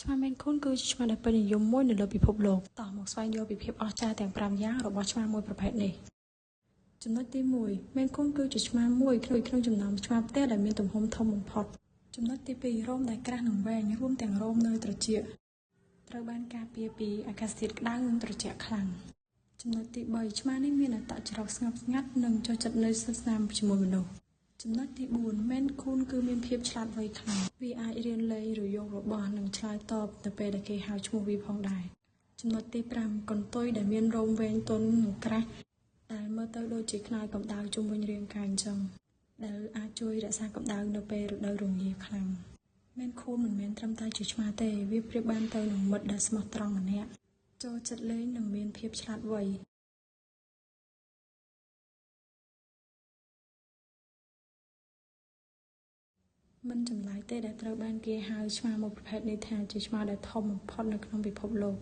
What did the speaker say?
ឆ្មា Maine Coon គឺជាឆ្មាដែលពេញនិយមមួយនៅលើពិភពលោកតោះមកស្វែងយល់ពីភាពអស្ចារ្យទាំង5យ៉ាងរបស់ឆ្មាមួយប្រភេទនេះចំណុចទី1 Maine Coon គឺជាឆ្មាមួយក្នុងចំណោមឆ្មាផ្ទះដែលមានទំហំធំបំផុតចំណុចទី2រោមដែលក្រាស់និងវែងរួមទាំងរោមនៅត្រចៀកត្រូវបានការពារពីអាកាសធាតុក្តៅនិងត្រជាក់ខ្លាំងចំណុចទី3ឆ្មានេះមានអត្តចរិតស្ងប់ស្ងាត់និងចូលចិត្តនៅស្និទ្ធស្នាលជាមួយមនុស្សចំណុចទី4 Maine Coon គឺមានភាពឆ្លាតវៃខ្លាំងវាអាចរៀនលេងឬយករបស់និងឆ្លើយតបទៅពេលដែលគេហៅឈ្មោះវាផងដែរចំណុចទី5កន្ទុយដែលមានរោមវែងទន់និងក្រាស់ដែលមើលទៅដូចជាខ្នើយកម្ដៅជុំវិញរាងកាយអញ្ចឹងដែលអាចជួយរក្សាកម្ដៅនៅពេលរដូវរងាខ្លាំង Maine Coon មិនមែនត្រឹមតែជាឆ្មាទេវាប្រៀបបានទៅនឹងមិត្តដែលស្មោះត្រង់ម្នាក់ចូលចិត្តលេងនិងមានភាពឆ្លាតវៃមិនចម្លែកទេដែលត្រូវបានគេហៅឆ្មាមួយប្រភេទនេះថាជាឆ្មាដែលធំបំផុតនៅក្នុងពិភពលោក។